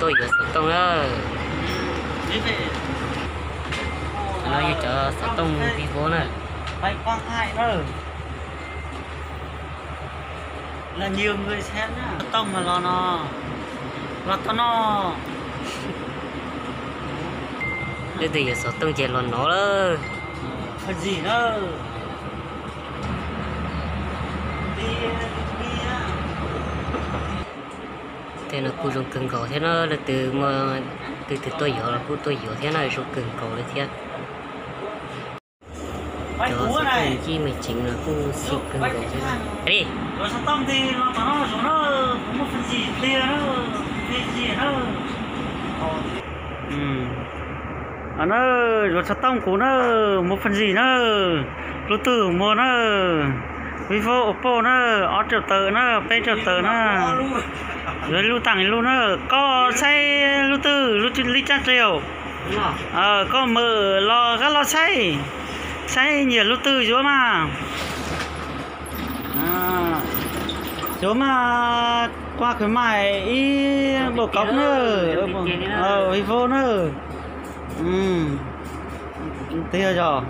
Tuaj yuav xov tooj na. No yog cov xov tooj Vivo na. Xov tooj mas los no, los tau no. Leej twg yuav xov tooj ces los no lawm. Tej no kuj zoo kawg nkaus thiab na, leej twg muaj, leej twg tuaj yuav los kuj tuaj yuav thiab na, zoo kawg nkaus li thiab. Cov xov tooj yij me tseev no kuj xim kawg nkaus thiab na. Na, yuav xov tooj kuv na, muag Fab Zis na, lub twg muag na, Vivo, Oppo na, ob rau tawm na, peb rau tawm na, yuav lub tag lub na, koj saib lub twg, lub li caj rau. Koj mam los koj los saib, saib nyiam lub twg yuav mas. Yuav mas, qua khuyến mại ib bộ cốc na, Vivo na. Tiag yog,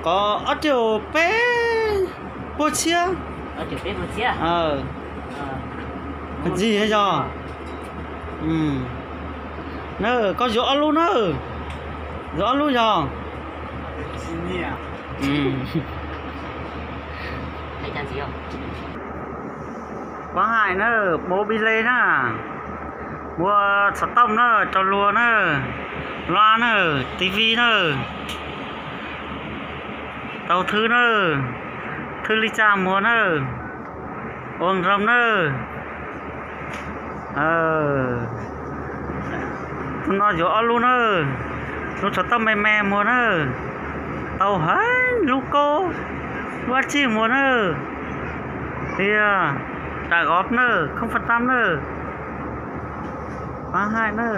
có ob triệu peb puas txhiab. Gì yog? Na, koj yuav ob lub na. Yuav ob lub yog. Khuyến mại na, bố bi lê na, mua xov tooj na, rau luag na, loa na, tivi na, tau thwb na, thwb li cas muag na, ua nrog na. Tus no yuav ob lub na, lub xov tooj me me muag na, tau heev, lub koob, lub dab tsi muag na, tiag, trả góp na, không phần trăm na, bán hai na.